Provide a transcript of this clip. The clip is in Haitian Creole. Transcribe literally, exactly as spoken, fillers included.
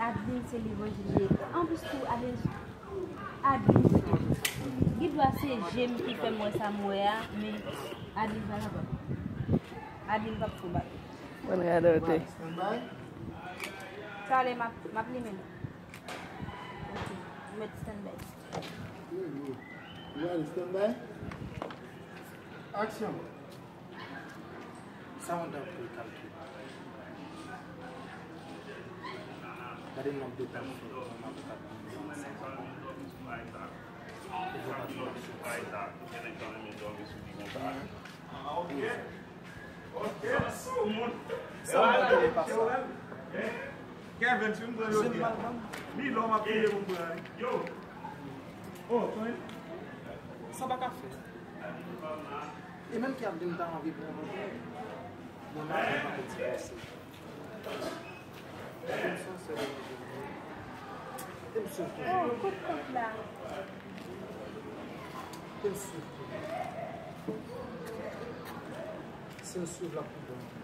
Adeline se levanjil li ye. Anplis tou, Adeline, Adeline, gen dwa se je m ki fè m wè sa m wè a, men Adeline pa kapab. Adeline p ap fè w bat. Mwen radote. Talè m ap, m ap limen l. Ok, m met standby. Ready, standby. Action. Sa yon dan pou kalkil. Gade nonb de tan m fè nan avoka pou mwen ansanm. Evo pa tou mache. Sa m pa tande pa sa. Kevin, si m pran yo byen. Mi lò m ap peye pou m pran. Yo. Oh, Tony. Sa pa ka fè. E menm ki ap di m ta anvi pran mwen. Mwen m ap pran pati pase. Gade m son sèl. Te m swiv toujou. Oh, kout kont la. Te m swiv toujou. Si m swiv l ap pi bon.